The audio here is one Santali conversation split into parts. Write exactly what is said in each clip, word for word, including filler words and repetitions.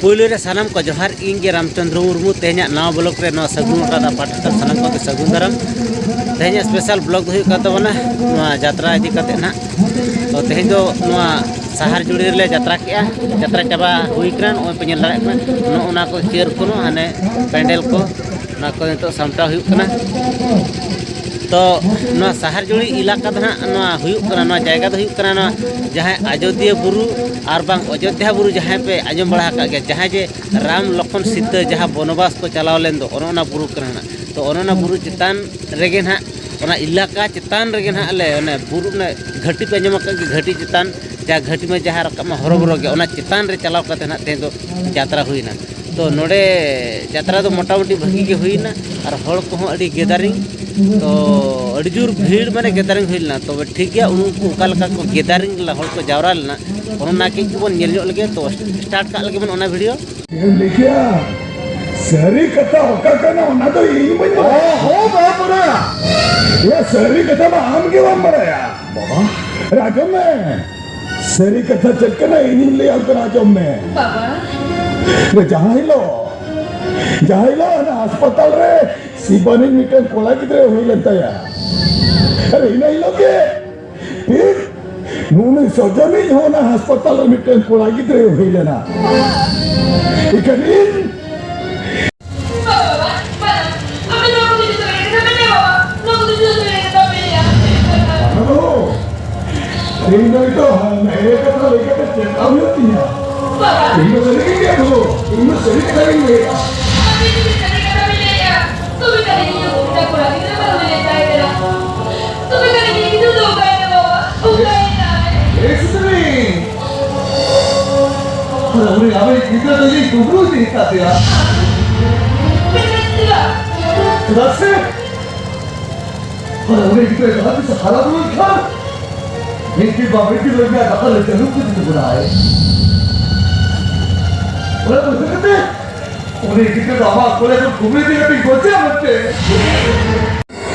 ᱯᱳᱭᱞᱳ ᱨᱮ ᱥᱟᱱᱟᱢ ᱠᱚ ᱡᱚᱦᱟᱨ, ᱤᱧ ᱜᱮ ᱨᱟᱢᱪᱚᱸᱫᱽᱨᱚ ᱢᱩᱨᱢᱩ᱾ ᱛᱮᱦᱮᱧᱟᱜ ᱱᱟᱣᱟ ᱵᱞᱚᱜ ᱨᱮ ᱱᱚᱣᱟ ᱥᱟᱹᱜᱩᱱ ᱚᱠᱛᱚ ᱫᱚ ᱯᱟᱦᱴᱟ ᱥᱮᱫ ᱥᱟᱱᱟᱢ ᱠᱚᱜᱮ ᱥᱟᱹᱜᱩᱱ ᱫᱟᱨᱟᱢ᱾ ᱛᱮᱦᱮᱧᱟᱜ ᱥᱯᱮᱥᱟᱞ ᱵᱞᱚᱜ ᱫᱚ ᱦᱩᱭᱩᱜ ᱠᱟᱱ ᱛᱟᱵᱚᱱᱟ ᱱᱚᱣᱟ ᱡᱟᱛᱨᱟ ᱤᱫᱤ ᱠᱟᱛᱮ ᱱᱟᱦᱟᱜ᱾ ᱛᱚ ᱛᱮᱦᱮᱧ ᱫᱚ ᱱᱚᱣᱟ ᱥᱟᱦᱟᱨ ᱡᱩᱲᱤ ᱨᱮᱞᱮ ᱡᱟᱛᱨᱟ ᱠᱮᱜᱼᱟ᱾ ᱡᱟᱛᱨᱟ ᱪᱟᱵᱟ ᱦᱩᱭ ᱠᱟᱱᱟ, ᱱᱚᱜᱼᱚᱭ ᱯᱮ ᱧᱮᱞ ᱫᱟᱲᱮᱭᱟᱜ ᱠᱟᱱᱟ, ᱱᱚᱜᱼᱚ ᱱᱟ ᱠᱚ ᱪᱤᱭᱟᱹᱨ ᱠᱚ, ᱦᱟᱱᱮ ᱯᱮᱱᱰᱮᱞ ᱠᱚ, ᱚᱱᱟ ᱠᱚ ᱱᱤᱛᱚᱜ ᱥᱟᱢᱴᱟᱣ ᱦᱩᱭᱩᱜ ᱠᱟᱱᱟ᱾ ᱛᱚ ᱱᱚᱣᱟ ᱥᱟᱦᱟᱨ ᱡᱩᱲᱤ ᱮᱞᱟᱠᱟ ᱫᱚ ᱦᱟᱸᱜ ᱱᱚᱣᱟ ᱦᱩᱭᱩᱜ ᱠᱟᱱᱟ, ᱱᱚᱣᱟ ᱡᱟᱭᱜᱟ ᱫᱚ ᱦᱩᱭᱩᱜ ᱠᱟᱱᱟ ᱱᱚᱣᱟ ᱡᱟᱦᱟᱸᱭ ᱟᱡᱳᱫᱤᱭᱟᱹ ᱵᱩᱨᱩ ᱟᱨ ᱵᱟᱝ ᱚᱡᱳᱫᱽᱫᱷᱟ ᱵᱩᱨᱩ ᱡᱟᱦᱟᱸᱭ ᱯᱮ ᱟᱸᱡᱚᱢ ᱵᱟᱲᱟ ᱟᱠᱟᱫ ᱜᱮᱭᱟ, ᱡᱟᱦᱟᱸᱭ ᱡᱮ ᱨᱟᱢ ᱞᱚᱠᱷᱚᱱ ᱥᱤᱛᱟᱹ ᱡᱟᱦᱟᱸ ᱵᱚᱱᱚᱵᱟᱥ ᱠᱚ ᱪᱟᱞᱟᱣ ᱞᱮᱱ ᱫᱚ, ᱚᱱᱮ ᱚᱱᱟ ᱵᱩᱨᱩ ᱠᱟᱱᱟ ᱱᱟᱜ᱾ ᱛᱚ ᱚᱱᱮ ᱚᱱᱟ ᱵᱩᱨᱩ ᱪᱮᱛᱟᱱ ᱨᱮᱜᱮ ᱱᱟᱜ, ᱚᱱᱟ ᱮᱞᱟᱠᱟ ᱪᱮᱛᱟᱱ ᱨᱮᱜᱮ ᱱᱟᱜ ᱞᱮ, ᱚᱱᱮ ᱵᱩᱨᱩ, ᱚᱱᱮ ᱜᱷᱟᱹᱴᱤ ᱯᱮ ᱟᱸᱡᱚᱢ ᱟᱠᱟᱫ ᱜᱮ, ᱜᱷᱟᱹᱴᱤ ᱪᱮᱛᱟᱱ, ᱡᱟᱦᱟᱸ ᱜᱷᱟᱹᱴᱤ ᱢᱟ ᱡᱟᱦᱟᱸ ᱨᱟᱠᱟᱵ ᱢᱟ ᱦᱚᱨᱚ ᱵᱚᱨᱚ ᱜᱮ, ᱚᱱᱟ ᱪᱮᱛᱟᱱ ᱨᱮ ᱪᱟᱞᱟᱣ ᱠᱟᱛᱮ ᱱᱟᱜ ᱛᱮᱦᱮᱧ ᱫᱚ ᱡᱟᱛᱨᱟ ᱦᱩᱭᱱᱟ᱾ ᱛᱚ ᱱᱚᱰᱮ ᱡᱟᱛᱨᱟ ᱫᱚ ᱢᱚᱴᱟᱢᱩᱴᱤ ᱵᱷᱟᱹᱜᱤ ᱜᱮ ᱦᱩᱭᱱᱟ ᱟᱨ ᱦᱚᱲ ᱠᱚᱦᱚᱸ ᱟᱹᱰᱤ ᱜᱮᱫᱟᱨᱤᱝ᱾ ᱛᱚ ᱟᱹᱰᱤ ᱡᱳᱨ ᱵᱷᱤᱲ, ᱢᱟᱱᱮ ᱜᱮᱫᱟᱨᱤᱝ ᱦᱩᱭ ᱞᱮᱱᱟ᱾ ᱛᱚᱵᱮ ᱴᱷᱤᱠ ᱜᱮᱭᱟ, ᱩᱱᱠᱩ ᱚᱠᱟ ᱞᱮᱠᱟ ᱠᱚ ᱜᱮᱫᱟᱨᱤᱝ ᱞᱮᱱᱟ, ᱦᱚᱲ ᱠᱚ ᱡᱟᱣᱨᱟ ᱞᱮᱱᱟ, ᱚᱱᱟ ᱠᱟᱹᱡ ᱜᱮᱵᱚᱱ ᱧᱮᱞ ᱧᱚᱜ ᱞᱮᱜᱮ᱾ ᱛᱚ ᱥᱴᱟᱨᱴ ᱠᱟᱜ ᱞᱮᱜᱮ ᱵᱚᱱ ᱚᱱᱟ ᱵᱷᱤᱰᱤᱭᱳ᱾ ᱪᱮᱫ ᱮᱢ ᱞᱟᱹᱭ ᱠᱮᱜᱼᱟ? ᱥᱟᱹᱨᱤ ᱠᱟᱛᱷᱟ ᱚᱠᱟ ᱠᱟᱱᱟ, ᱚᱱᱟ ᱫᱚ ᱤᱧ ᱵᱟᱹᱧ ᱵᱟᱲᱟᱭᱟ᱾ ᱚ, ᱦᱚᱸ, ᱵᱟᱢ ᱵᱟᱲᱟᱭᱟ? ᱭᱟ, ᱥᱟᱹᱨᱤ ᱠᱟᱛᱷᱟ ᱢᱟ ᱟᱢ ᱜᱮ ᱵᱟᱢ ᱵᱟᱲᱟᱭᱟ᱾ ᱵᱟᱵᱟ᱾ ᱨᱮ, ᱟᱸᱡᱚᱢ ᱢᱮ᱾ ᱥᱟᱹᱨᱤ ᱠᱟᱛᱷᱟ ᱪᱮᱫ ᱠᱟᱱᱟ, ᱤᱧᱤᱧ ᱞᱟᱹᱭᱟᱢ ᱠᱟᱱᱟ, ᱟᱸᱡᱚᱢ ᱢᱮ᱾ ᱵᱟᱵᱟ᱾ ᱨᱮ, ᱡᱟᱦᱟᱸ ᱦᱤᱞᱳᱜ, ᱡᱟᱦᱟᱸ ᱦᱤᱞᱳᱜ ᱚᱱᱟ ᱦᱟᱥᱯᱟᱛᱟᱞ ᱨᱮ ᱥᱤᱵᱟᱱᱤ ᱢᱤᱫᱴᱮᱱ ᱠᱚᱲᱟ ᱜᱤᱫᱽᱨᱟᱹ ᱦᱩᱭ ᱞᱮᱱ ᱛᱟᱭᱟ᱾ ᱟᱨ ᱤᱱᱟᱹ ᱦᱤᱞᱳᱜ ᱜᱮ ᱴᱷᱤᱠ ᱱᱩᱱᱩ ᱥᱚᱡᱚᱱᱤᱡ ᱦᱚᱸ ᱚᱱᱟ ᱦᱟᱥᱯᱟᱛᱟᱞ ᱨᱮ ᱢᱤᱫᱴᱮᱱ ᱠᱚᱲᱟ ᱜᱤᱫᱽᱨᱟᱹ ᱦᱩᱭ ᱞᱮᱱᱟ᱾ ᱤᱠᱷᱟᱹᱱ ᱤᱧ ᱵᱟᱵᱟ, ᱵᱟᱵᱟ, ᱟᱯᱮ ᱱᱚᱣᱟ ᱠᱚᱫᱚ ᱡᱚᱛᱚ ᱮᱲᱮ ᱠᱟᱛᱷᱟ ᱯᱮ ᱞᱟᱹᱭᱟ, ᱵᱟᱵᱟ᱾ ᱱᱚᱣᱟ ᱠᱚᱫᱚ ᱡᱚᱛᱚ ᱮᱲᱮ ᱠᱟᱛᱷᱟ ᱯᱮ ᱞᱟᱹᱭᱟ᱾ ᱵᱟᱹᱵᱩ, ᱤᱧ ᱫᱚ ᱱᱤᱛᱚᱜ ᱮᱲᱮ ᱠᱟᱛᱷᱟ ᱞᱟᱹᱭ ᱠᱟᱛᱮ ᱪᱮᱫ ᱠᱟᱹᱢᱤ ᱦᱩᱭᱩᱜ ᱛᱤᱧᱟ? ᱵᱟᱵᱟ᱾ ᱤᱧ ᱫᱚ ᱥᱟᱹᱨᱤ ᱜᱤᱧ ᱞᱟᱹᱭᱟ ᱵᱟᱹᱵᱩ, ᱤᱧ ᱫᱚ ᱥᱟᱹᱨᱤ ᱠᱟᱛᱷᱟ ᱜᱤᱧ ᱞᱟᱹᱭᱟ᱾ ᱟᱯᱮ ᱡᱩᱫᱤ ᱥᱟᱹᱨᱤ ᱠᱟᱛᱷᱟ ᱯᱮ ᱞᱟᱹᱭᱟ, ᱛᱚᱵᱮ ᱠᱷᱟᱱ ᱤᱧ ᱫᱚ ᱢᱤᱫᱴᱟᱝ ᱠᱚᱲᱟ ᱜᱤᱫᱽᱨᱟᱹ ᱵᱟᱹᱦᱩ ᱞᱮ ᱪᱟᱭ ᱠᱟᱱᱟ᱾ ᱛᱚᱵᱮ ᱠᱷᱟᱱ ᱤᱧ ᱜᱤᱫᱽᱨᱟᱹ ᱫᱚ ᱚᱠᱟᱭᱮᱱᱟ ᱵᱟᱵᱟ? ᱚᱠᱟᱭᱮᱱᱟᱭ? ᱮ ᱥᱩᱥᱨᱤ! ᱟᱨ ᱩᱱᱤ ᱟᱵᱚᱭᱤᱡ ᱜᱤᱫᱽᱨᱟᱹ ᱫᱚ ᱤᱧ ᱠᱩᱢᱵᱽᱲᱩ ᱤᱫᱤ ᱟᱠᱟᱫᱮᱭᱟ᱾ ᱢᱮᱱᱠᱷᱟᱱ ᱪᱮᱫᱟᱜ? ᱪᱮᱫᱟᱜ ᱥᱮ, ᱟᱨ ᱩᱱᱤ ᱜᱤᱫᱽᱨᱟᱹ ᱡᱟᱦᱟᱸ ᱛᱤᱥ ᱦᱟᱨᱟ ᱵᱩᱨᱩ ᱞᱮᱱᱠᱷᱟᱱ, ᱢᱤᱫ ᱫᱤᱱ ᱵᱟ ᱢᱤᱫ ᱫᱤᱱ ᱩᱱᱤᱭᱟᱜ ᱫᱟᱠᱟ ᱞᱮ ᱪᱟᱹᱞᱩ ᱠᱚ ᱤᱫᱤ ᱵᱚᱱᱟᱭ᱾ ᱚᱱᱟ ᱫᱚ ᱦᱩᱭ ᱠᱟᱛᱮ, ᱩᱱᱤ ᱜᱤᱫᱽᱨᱟᱹ ᱫᱚ ᱟᱢᱟᱜ ᱠᱚᱞᱮᱡᱽ ᱠᱷᱚᱱ ᱠᱩᱢᱵᱽᱲᱩ ᱤᱫᱤ ᱠᱟᱛᱮ ᱜᱚᱡᱮᱭᱟ ᱢᱮᱱᱛᱮ᱾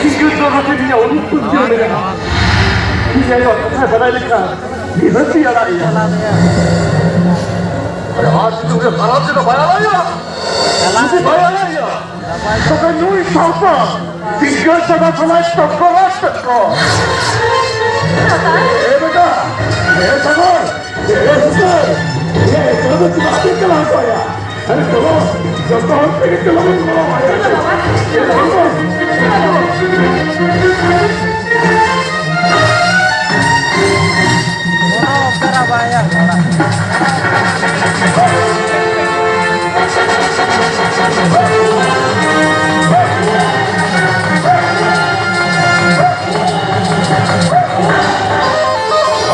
ᱠᱷᱤᱥᱠᱤ ᱫᱚ ᱱᱚᱛᱮ ᱤᱧᱟᱹᱜ ᱚᱱᱩᱯ ᱯᱟᱹᱛᱭᱟᱹᱣ ᱢᱮᱱᱟᱜᱼᱟ᱾ ᱤᱧ ᱟᱭᱳ ᱠᱟᱛᱷᱟᱭ ᱵᱟᱰᱟᱭ ᱞᱮᱠᱷᱟᱱ ᱱᱤᱦᱟᱹᱛᱤ ᱟᱲᱟᱜ ᱤᱧᱟ᱾ ᱟᱨ ᱡᱩᱫᱤ ᱵᱷᱟᱨᱚᱛ ᱨᱮᱫᱚ ᱵᱟᱭ ᱟᱲᱟᱜᱟ᱾ ᱡᱩᱫᱤ ᱵᱟᱭ ᱟᱲᱟᱜᱟ, ᱛᱚᱵᱮ ᱱᱩᱭ ᱥᱟᱶᱛᱟ ᱵᱤᱜᱽᱜᱟᱱ ᱥᱮᱵᱟ ᱥᱟᱞᱟᱜ ᱴᱚᱠᱠᱚᱨ ᱟᱨ ᱴᱚᱠᱠᱚᱨ᱾ ᱮ ᱵᱮᱴᱟ, ᱮ ᱥᱟᱜᱚᱨ, ᱮ ᱥᱟᱜᱚᱨ, ᱮ ᱪᱚᱞᱚ ᱪᱮᱫᱟᱜ ᱵᱤᱱ ᱪᱟᱞᱟᱣ ᱦᱚᱪᱚᱭᱟ? ᱟᱨᱮ ᱪᱚᱞᱚ, ᱡᱚᱛᱚ ᱦᱚᱲ ᱛᱮᱜᱮ ᱪᱚᱞᱚ ᱵᱚᱱ ᱜᱚᱲᱚ ᱟᱭᱟ᱾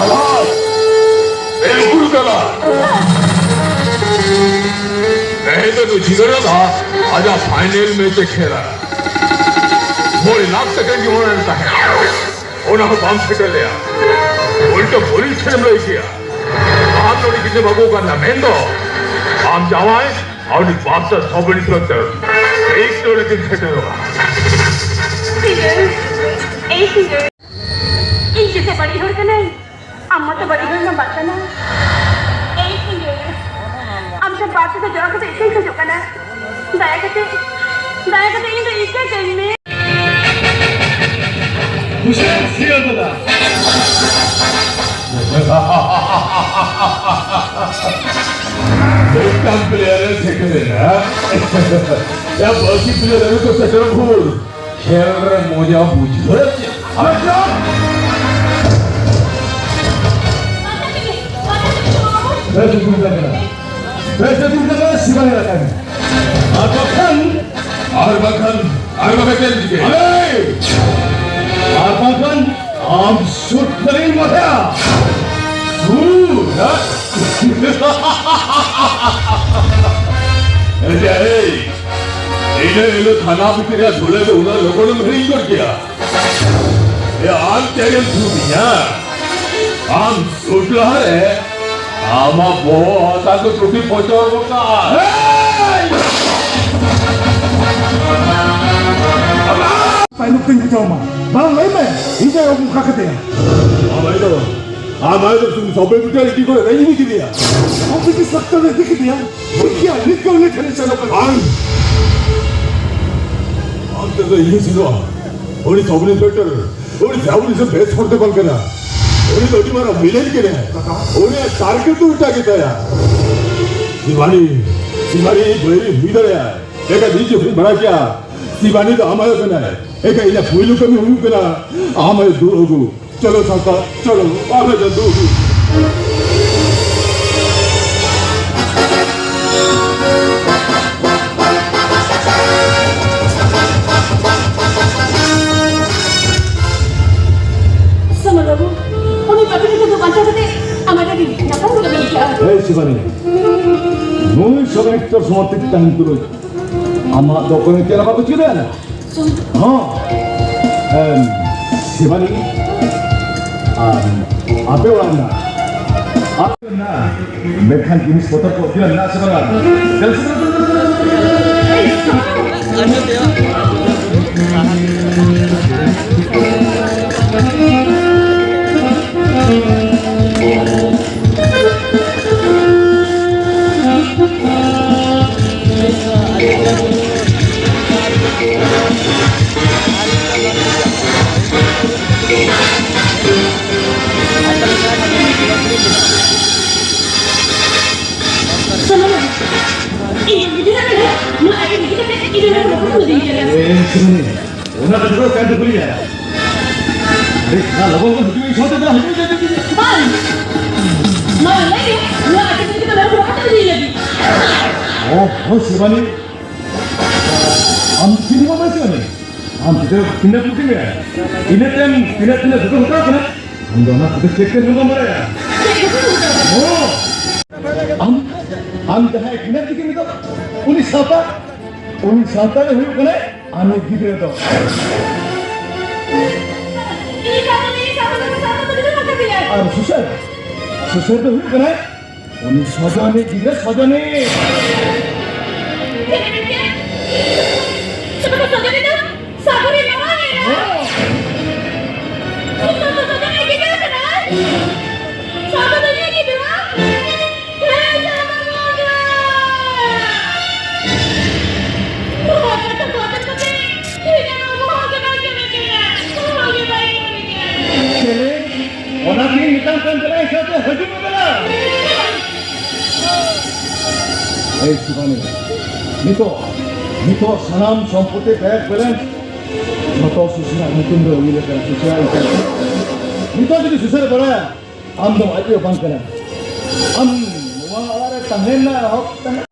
ᱟᱞᱟᱥ! ᱵᱤᱞᱠᱩᱞ ᱜᱟᱞᱟᱛ! ᱛᱮᱦᱮᱧ ᱫᱚ ᱱᱩᱭ ᱡᱤᱜᱟᱹᱲ ᱫᱟ ᱟᱡᱟᱜ ᱯᱷᱟᱭᱱᱮᱞ ᱢᱮᱪ ᱮ ᱠᱷᱮᱞᱟ᱾ ᱢᱚᱬᱮ ᱞᱟᱠᱷ ᱴᱟᱠᱟᱧ ᱡᱚᱢᱟ ᱞᱮᱱ ᱛᱟᱦᱮᱸᱫ, ᱚᱱᱟ ᱦᱚᱸ ᱵᱟᱢ ᱥᱮᱴᱮᱨ ᱞᱮᱭᱟ᱾ ᱩᱞᱴᱟᱹ ᱯᱩᱞᱤᱥ ᱴᱷᱮᱱᱮᱢ ᱞᱟᱹᱭ ᱠᱮᱭᱟ᱾ ᱟᱢ ᱱᱚᱰᱮ ᱡᱩᱫᱤᱢ ᱟᱹᱜᱩ ᱠᱟᱱᱟ ᱢᱮᱱ ᱫᱚ ᱟᱢ ᱡᱟᱶᱟᱭ ᱟᱨ ᱩᱱᱤ ᱵᱟᱯᱥᱟ ᱥᱚᱵ ᱤᱱᱥᱯᱮᱠᱴᱚᱨ ᱮᱭ ᱱᱚᱰᱮ ᱠᱤᱱ ᱥᱮᱴᱮᱨᱚᱜᱼᱟ᱾ ᱥᱤᱸᱜᱟᱹᱲ, ᱮᱭ ᱥᱤᱸᱜᱟᱹᱲ, ᱤᱧ ᱪᱮᱫ ᱵᱟᱹᱲᱤᱡ ᱦᱚᱲ ᱠᱟᱹᱱᱟᱹᱧ? ᱟᱢ ᱢᱟᱛᱚ ᱵᱟᱹᱲᱤᱡ ᱦᱚᱲ ᱢᱟ ᱵᱟᱝ ᱠᱟᱱᱟ᱾ ᱮᱭ ᱥᱤᱸᱜᱟᱹᱲ, ᱟᱢ ᱴᱷᱮᱱ ᱵᱟᱨ ᱛᱤ ᱛᱮ ᱡᱚᱦᱟᱨ ᱠᱟᱛᱮ ᱤᱠᱟᱹᱧ ᱠᱷᱚᱡᱚᱜ ᱠᱟᱱᱟ᱾ ᱫᱟᱭᱟ ᱠᱟᱛᱮ, ᱫᱟᱭᱟ ᱠᱟᱛᱮ ᱤᱧ ᱫᱚ ᱤᱠᱟᱹ ᱠᱟᱹᱧ ᱢᱮ᱾ ᱦᱩᱥᱮᱱ ᱥᱤᱭᱟᱹ ᱫᱟᱫᱟ᱾ ᱢᱤᱫᱴᱟᱝ ᱯᱞᱮᱭᱟᱨ ᱮ ᱥᱮᱴᱮᱨ ᱮᱱᱟ᱾ ᱭᱟ, ᱵᱟᱹᱠᱤ ᱯᱞᱮᱭᱟᱨ ᱠᱚ ᱥᱮᱴᱮᱨ ᱵᱷᱩᱨ᱾ ᱠᱷᱮᱞ ᱨᱮ ᱢᱚᱡᱟ ᱵᱩᱡᱷᱟᱹᱣ ᱪᱮᱫ? ᱟᱵᱮ ᱪᱚᱯ! ᱵᱮᱥ ᱮ ᱪᱤᱱᱛᱟᱹ ᱠᱟᱱᱟ, ᱵᱮᱥ ᱮ ᱪᱤᱱᱛᱟᱹ ᱠᱟᱱᱟ, ᱥᱤᱵᱟᱭ ᱨᱟᱠᱟᱵ ᱢᱮ᱾ ᱟᱨ ᱵᱟᱠᱷᱟᱱ, ᱟᱨ ᱵᱟᱠᱷᱟᱱ, ᱟᱨ ᱵᱟᱠᱷᱟᱱ ᱪᱮᱫ ᱮᱢ ᱪᱤᱠᱟᱹᱭᱟ? ᱟᱨᱮ! ᱟᱨ ᱵᱟᱠᱷᱟᱱ ᱟᱢ ᱥᱩᱴ ᱠᱟᱹᱨᱤᱧ ᱢᱚᱡᱟ᱾ ᱥᱩᱴ, ᱦᱮᱸ? ᱮ ᱡᱮ, ᱮᱭ, ᱤᱱᱟᱹ ᱦᱤᱞᱳᱜ ᱛᱷᱟᱱᱟ ᱵᱷᱤᱛᱤᱨ ᱨᱮ ᱫᱷᱩᱞᱟᱹ ᱫᱚ ᱩᱱᱟᱹᱜ ᱞᱚᱜᱚᱱᱮᱢ ᱦᱤᱲᱤᱧ ᱜᱚᱫ ᱠᱮᱭᱟ? ᱮ, ᱟᱢ ᱪᱮᱫ ᱮᱢ ᱛᱷᱩᱢᱤᱧᱟ? ᱟᱢ ᱥᱩᱴ ᱞᱟᱦᱟᱨᱮ ᱟᱢᱟᱜ ᱵᱚᱦᱚᱜ ᱦᱟᱛᱟᱝ ᱠᱚ ᱪᱩᱴᱤ ᱯᱚᱪᱚᱨ ᱜᱚᱫ ᱠᱟᱜᱼᱟ᱾ ᱦᱮᱭ! ᱛᱟᱭᱱᱚᱢ ᱛᱮᱧ ᱵᱩᱡᱷᱟᱹᱣ ᱢᱟ᱾ ᱵᱟᱝ, ᱞᱟᱹᱭ ᱢᱮ, ᱤᱧ ᱫᱚ ᱚᱱᱠᱟ ᱠᱟᱛᱮ᱾ ᱵᱟᱝ, ᱞᱟᱹᱭ ᱫᱚ ᱵᱟᱝ᱾ ᱟᱢ ᱟᱭᱳ ᱫᱚ ᱥᱩᱫᱷᱩ ᱥᱚᱵ ᱤᱱᱥᱯᱮᱠᱴᱚᱨ ᱤᱫᱤ ᱠᱚᱨᱮ ᱨᱮᱡᱤ ᱠᱮᱫᱮᱭᱟ᱾ ᱟᱢ ᱪᱮᱫ ᱥᱚᱠᱛᱚ ᱨᱮᱡᱤ ᱠᱮᱫᱮᱭᱟ? ᱪᱮᱫ ᱠᱮᱭᱟ? ᱱᱤᱛ ᱠᱚ ᱩᱱᱤ ᱴᱷᱮᱱ ᱥᱮᱱᱚᱜ ᱠᱟᱱᱟ᱾ ᱵᱟᱝ᱾ ᱟᱢ ᱛᱮᱫᱚ ᱤᱧ ᱥᱮᱱᱚᱜᱼᱟ᱾ ᱩᱱᱤ ᱥᱚᱵ ᱤᱱᱥᱯᱮᱠᱴᱚᱨ, ᱩᱱᱤ ᱥᱚᱵ ᱤᱱᱥᱯᱮᱠᱴᱚᱨ ᱵᱮᱥ ᱦᱚᱲ ᱫᱚ ᱵᱟᱝ ᱠᱟᱱᱟ᱾ ᱩᱱᱤ ᱫᱚ ᱟᱹᱰᱤ ᱢᱟᱨᱟᱝ ᱵᱷᱤᱞᱮᱱ ᱠᱟᱱᱟᱭ᱾ ᱩᱱᱤᱭᱟᱜ ᱴᱟᱨᱜᱮᱴ ᱫᱚ ᱮᱴᱟᱜ ᱜᱮᱛᱟᱭᱟ᱾ ᱥᱤᱵᱟᱱᱤ, ᱥᱤᱵᱟᱱᱤ ᱵᱟᱹᱭᱨᱤ ᱦᱩᱭ ᱫᱟᱲᱮᱭᱟᱜᱼᱟ᱾ ᱮᱱᱠᱷᱟᱱ ᱤᱧ ᱡᱚᱠᱷᱚᱱ ᱵᱟᱲᱟᱭ ᱠᱮᱭᱟ, ᱥᱤᱵᱟᱱᱤ ᱫᱚ ᱟᱢ ᱟᱭᱳ ᱠᱟᱱᱟᱭ᱾ ᱮᱱᱠᱷᱟᱱ ᱤᱧᱟᱹᱜ ᱯᱩᱭᱞᱩ ᱠᱟᱹᱢᱤ ᱦᱩᱭᱩᱜ ᱠᱟᱱᱟ ᱟᱢ ᱟᱭᱳ ᱫᱩ ᱟᱹᱜᱩ᱾ ᱪᱚᱞᱚ ᱥᱟᱶᱛᱟ, ᱪᱚᱞᱚ, ᱟᱢ ᱟᱭᱳ ᱫᱩ ᱟᱹᱜᱩ᱾ ᱥᱚᱢᱚᱞ ᱵᱟᱹᱵᱩ, ᱩᱱᱤ ᱯᱟᱯᱤ ᱞᱮᱠᱟ ᱫᱚ ᱵᱟᱧᱪᱟᱣ ᱠᱟᱛᱮ ᱟᱢᱟᱜ ᱟᱹᱰᱤ ᱱᱟᱯᱟᱭ ᱠᱚ ᱠᱟᱹᱢᱤ ᱠᱮᱜᱼᱟ᱾ ᱦᱮᱸ, ᱥᱤᱵᱟᱱᱤ, ᱱᱩᱭ ᱥᱚᱵ ᱤᱱᱥᱯᱮᱠᱴᱚᱨ ᱥᱚᱢᱚᱨᱛᱷᱤᱛ ᱛᱟᱦᱮᱱ ᱛᱩᱞᱩᱡ ᱟᱢᱟᱜ ᱫᱚ ᱚᱠᱚᱭ ᱦᱚᱸ ᱪᱮᱫ ᱦᱚᱸ ᱵᱟᱠᱚ ᱪᱤᱠᱟᱹ ᱫᱟᱲᱮᱭᱟᱜᱼᱟ᱾ ᱥᱩᱱ᱾ ᱦᱚᱸ᱾ ᱮᱢ, ᱥᱤᱵᱟᱱᱤ, ᱟᱢ, ᱟᱯᱮ ᱚᱲᱟᱜ ᱨᱮᱱᱟᱜ, ᱟᱯᱮ ᱨᱮᱱᱟᱜ ᱢᱮᱱᱠᱷᱟᱱ ᱡᱤᱱᱤᱥ ᱯᱚᱛᱚᱨ ᱠᱚ ᱛᱤᱱᱟᱹᱜ ᱢᱮᱱᱟᱜ ᱥᱮ ᱵᱟᱝ? ᱫᱮᱞᱟ ᱥᱮ᱾ ᱥᱩᱱᱩᱢ᱾ ᱤᱧ ᱵᱩᱡᱷᱟᱹᱣ ᱫᱟᱲᱮᱭᱟᱜ ᱠᱟᱱᱟ, ᱱᱚᱣᱟ ᱟᱹᱰᱤ ᱵᱩᱡᱷᱟᱹᱣ ᱠᱟᱛᱮ ᱤᱧ ᱱᱚᱰᱮ ᱠᱷᱚᱱ ᱵᱟᱠᱚ ᱤᱫᱤᱧ ᱠᱟᱱᱟ᱾ ᱮ, ᱥᱩᱱᱩᱢ᱾ ᱚᱱᱟ ᱠᱟᱛᱷᱟ ᱫᱚ ᱚᱠᱚᱭ ᱫᱚ ᱠᱩᱞᱤᱭᱟ? ᱟᱨᱮ, ᱚᱱᱟ ᱞᱚᱜᱚᱱ ᱞᱚᱜᱚᱱ ᱦᱤᱡᱩᱜ ᱢᱮ, ᱤᱧ ᱥᱟᱶᱛᱮ ᱫᱮᱞᱟ, ᱦᱤᱡᱩᱜ ᱢᱮ, ᱦᱤᱡᱩᱜ ᱢᱮ, ᱦᱤᱡᱩᱜ ᱢᱮ᱾ ᱵᱟᱝ᱾ ᱢᱟ ᱞᱟᱹᱭ ᱢᱮ, ᱱᱚᱣᱟ ᱟᱹᱰᱤ ᱵᱩᱡᱷᱟᱹᱣ ᱠᱟᱛᱮ ᱱᱚᱰᱮ ᱠᱷᱚᱱ ᱵᱟᱠᱚ ᱤᱫᱤᱧ ᱞᱟᱹᱜᱤᱫ᱾ ᱚ, ᱦᱚᱸ, ᱥᱤᱵᱟᱱᱤ᱾ ᱟᱢ ᱪᱤᱱᱦᱟᱹ ᱵᱟᱢ ᱮᱥᱮᱫ ᱟᱹᱱᱤᱡ? ᱟᱢ ᱛᱤᱱᱟᱹᱜ, ᱛᱤᱱᱟᱹᱜ ᱠᱩᱥᱤ ᱢᱮ? ᱤᱱᱟᱹ ᱛᱟᱭᱚᱢ ᱛᱤᱱᱟᱹᱜ, ᱛᱤᱱᱟᱹᱜ ᱫᱩᱠ ᱦᱟᱛᱟᱣ ᱠᱟᱱᱟ? ᱟᱢ ᱫᱚ ᱚᱱᱟ ᱠᱚᱫᱚ ᱪᱮᱫ ᱛᱮ ᱦᱚᱸ ᱵᱟᱢ ᱵᱟᱲᱟᱭᱟ? ᱦᱚᱸ᱾ ᱟᱢ, ᱟᱢ ᱡᱟᱦᱟᱸᱭ ᱜᱤᱫᱟᱹᱨ ᱛᱤᱠᱤᱱ ᱱᱤᱛᱚᱜ, ᱩᱱᱤ ᱥᱟᱶᱛᱟ, ᱩᱱᱤ ᱥᱟᱶᱛᱟ ᱜᱮ ᱦᱩᱭᱩᱜ ᱠᱟᱱᱟᱭ ᱟᱢᱤᱡ ᱜᱤᱫᱽᱨᱟᱹ ᱫᱚ᱾ ᱤᱧ ᱥᱟᱶᱛᱟ, ᱤᱧ ᱥᱟᱶᱛᱟ, ᱤᱧ ᱥᱟᱶᱛᱟ ᱫᱚ ᱜᱤᱫᱽᱨᱟᱹ ᱵᱟᱝ ᱠᱟᱱ ᱛᱤᱧᱟᱭ᱾ ᱟᱨ ᱥᱩᱥᱟᱹᱨ, ᱥᱩᱥᱟᱹᱨ ᱫᱚ ᱦᱩᱭᱩᱜ ᱠᱟᱱᱟᱭ ᱩᱱᱤ ᱥᱚᱡᱚᱱᱤ ᱜᱤᱫᱽᱨᱟᱹ ᱥᱚᱡᱚᱱᱤ᱾ ᱪᱮᱫ ᱮᱢ ᱢᱮᱱ ᱠᱮᱫᱟ? ᱥᱚᱡᱚᱱᱤ ᱫᱚ ᱥᱟᱜᱚᱨᱤᱡ ᱢᱟᱢᱟ ᱮᱨᱟ᱾ ᱦᱮᱸ᱾ ᱩᱱᱤ ᱫᱚ ᱥᱚᱡᱚᱱᱤ ᱜᱤᱫᱽᱨᱟᱹ ᱠᱟᱱᱟᱭ᱾ ᱮᱭ ᱥᱩᱵᱟᱱᱤ, ᱱᱤᱛᱚᱜ, ᱱᱤᱛᱚᱜ ᱥᱟᱱᱟᱢ ᱥᱚᱢᱯᱚᱛᱤ bank balance ᱡᱷᱚᱛᱚ ᱥᱩᱥᱤᱨᱟᱜ ᱧᱩᱛᱩᱢ ᱨᱮ ᱦᱩᱭ ᱞᱮᱠᱟ ᱥᱩᱥᱤᱨᱟᱜ ᱧᱩᱛᱩᱢ᱾ ᱱᱤᱛᱚᱜ ᱡᱩᱫᱤ ᱥᱩᱥᱤᱨ ᱵᱟᱲᱟᱭᱟ, ᱟᱢ ᱫᱚ ᱟᱡ ᱦᱚᱸ ᱵᱟᱝ ᱠᱟᱱᱟ᱾ ᱟᱢ ᱱᱚᱣᱟ ᱚᱲᱟᱜ ᱨᱮ ᱛᱟᱦᱮᱸ ᱨᱮᱱᱟᱜ ᱦᱚᱠ ᱛᱟᱦᱮᱸ᱾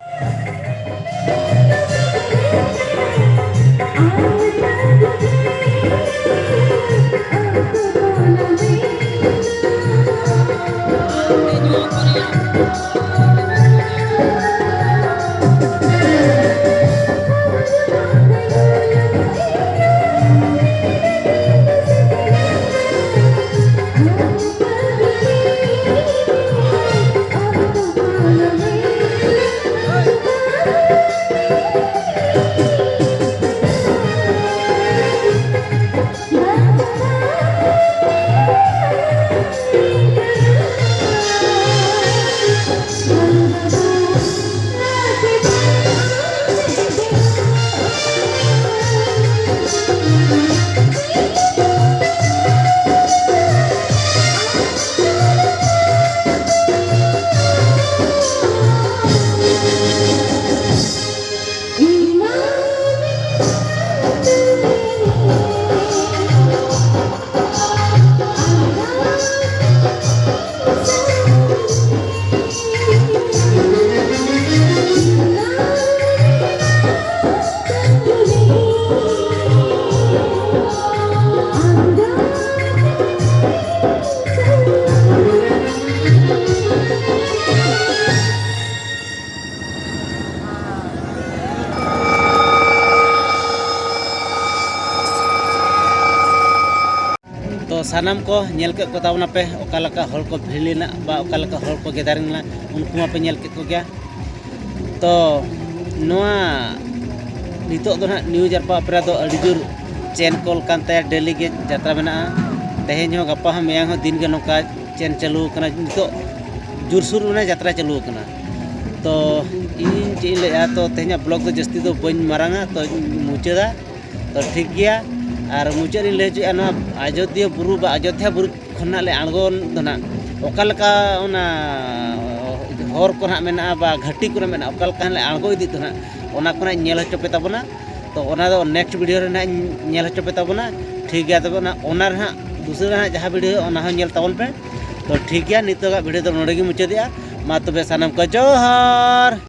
ᱛᱚ ᱥᱟᱱᱟᱢ ᱠᱚ ᱧᱮᱞ ᱠᱮᱫ ᱠᱚ ᱛᱟᱵᱚᱱᱟᱯᱮ, ᱚᱠᱟ ᱞᱮᱠᱟ ᱦᱚᱲ ᱠᱚ ᱵᱷᱤᱲ ᱞᱮᱱᱟ ᱵᱟ ᱚᱠᱟ ᱞᱮᱠᱟ ᱦᱚᱲ ᱠᱚ gathering ᱞᱮᱱᱟ, ᱩᱱᱠᱩ ᱢᱟᱯᱮ ᱧᱮᱞ ᱠᱮᱫ ᱠᱚᱜᱮᱭᱟ᱾ ᱛᱚ ᱱᱚᱣᱟ ᱱᱤᱛᱚᱜ ᱫᱚ ᱱᱟᱦᱟᱜ ᱱᱤᱭᱩ ᱡᱟᱨᱯᱟ ᱚᱯᱮᱨᱟ ᱫᱚ ᱟᱹᱰᱤ ᱡᱳᱨ ᱪᱮᱱ ᱠᱚᱞ ᱠᱟᱱ ᱛᱟᱭᱟ, ᱰᱮᱞᱤ ᱜᱮ ᱡᱟᱛᱨᱟ ᱢᱮᱱᱟᱜᱼᱟ᱾ ᱛᱮᱦᱮᱧ ᱦᱚᱸ, ᱜᱟᱯᱟ ᱦᱚᱸ, ᱢᱮᱭᱟᱝ ᱦᱚᱸ ᱫᱤᱱ ᱜᱮ ᱱᱚᱝᱠᱟ ᱪᱮᱱ ᱪᱟᱹᱞᱩ ᱟᱠᱟᱱᱟ᱾ ᱱᱤᱛᱚᱜ ᱡᱳᱨᱥᱳᱨ ᱢᱟᱱᱮ ᱡᱟᱛᱨᱟ ᱪᱟᱹᱞᱩ ᱟᱠᱟᱱᱟ᱾ ᱛᱚ ᱤᱧ ᱪᱮᱫ ᱤᱧ ᱞᱟᱹᱭᱟ, ᱛᱚ ᱛᱮᱦᱮᱧᱟᱜ ᱵᱞᱚᱜ ᱫᱚ ᱡᱟᱹᱥᱛᱤ ᱫᱚ ᱵᱟᱹᱧ ᱢᱟᱨᱟᱝᱟ, ᱛᱚᱧ ᱢᱩᱪᱟᱹᱫᱟ᱾ ᱛᱚ ᱴᱷᱤᱠ ᱜᱮᱭᱟ, ᱟᱨ ᱢᱩᱪᱟᱹᱫ ᱨᱤᱧ ᱞᱟᱹᱭ ᱦᱚᱪᱚᱭᱮᱫᱼᱟ, ᱱᱚᱣᱟ ᱟᱡᱳᱫᱤᱭᱟᱹ ᱵᱩᱨᱩ ᱵᱟ ᱚᱡᱳᱫᱽᱫᱷᱟ ᱵᱩᱨᱩ ᱠᱷᱚᱱᱟᱜ ᱞᱮ ᱟᱬᱜᱚᱱ ᱫᱚ ᱱᱟᱜ, ᱚᱠᱟ ᱞᱮᱠᱟ ᱚᱱᱟ ᱦᱚᱨ ᱠᱚ ᱱᱟᱦᱟᱜ ᱢᱮᱱᱟᱜᱼᱟ ᱵᱟ ᱜᱷᱟᱹᱴᱤ ᱠᱚᱨᱮ ᱢᱮᱱᱟᱜᱼᱟ, ᱚᱠᱟ ᱞᱮᱠᱟ ᱞᱮ ᱟᱬᱜᱚ ᱤᱫᱤᱜ ᱫᱚ ᱱᱟᱦᱟᱜ, ᱚᱱᱟ ᱠᱚ ᱱᱟᱦᱟᱜ ᱧᱮᱞ ᱦᱚᱪᱚ ᱯᱮ ᱛᱟᱵᱚᱱᱟ᱾ ᱛᱚ ᱚᱱᱟ ᱫᱚ next video ᱨᱮ ᱱᱟᱦᱟᱜ ᱧᱮᱞ ᱦᱚᱪᱚ ᱯᱮ ᱛᱟᱵᱚᱱᱟ᱾ ᱴᱷᱤᱠ ᱜᱮᱭᱟ, ᱛᱚᱵᱮ ᱚᱱᱟ ᱚᱱᱟ ᱨᱮ ᱱᱟᱦᱟᱜ ᱫᱩᱥᱨᱟᱹ ᱨᱮ ᱱᱟᱦᱟᱜ ᱡᱟᱦᱟᱸ video ᱚᱱᱟ ᱦᱚᱸ ᱧᱮᱞ ᱛᱟᱵᱚᱱ ᱯᱮ᱾ ᱛᱚ ᱴᱷᱤᱠ ᱜᱮᱭᱟ, ᱱᱤᱛᱚᱜᱟᱜ video ᱫᱚ ᱱᱚᱰᱮ ᱜᱮ ᱢᱩᱪᱟᱹᱫᱮᱜᱼᱟ᱾ ᱢᱟ ᱛᱚᱵᱮ ᱥᱟᱱᱟᱢ ᱠᱚ ᱡᱚᱦᱟᱨ᱾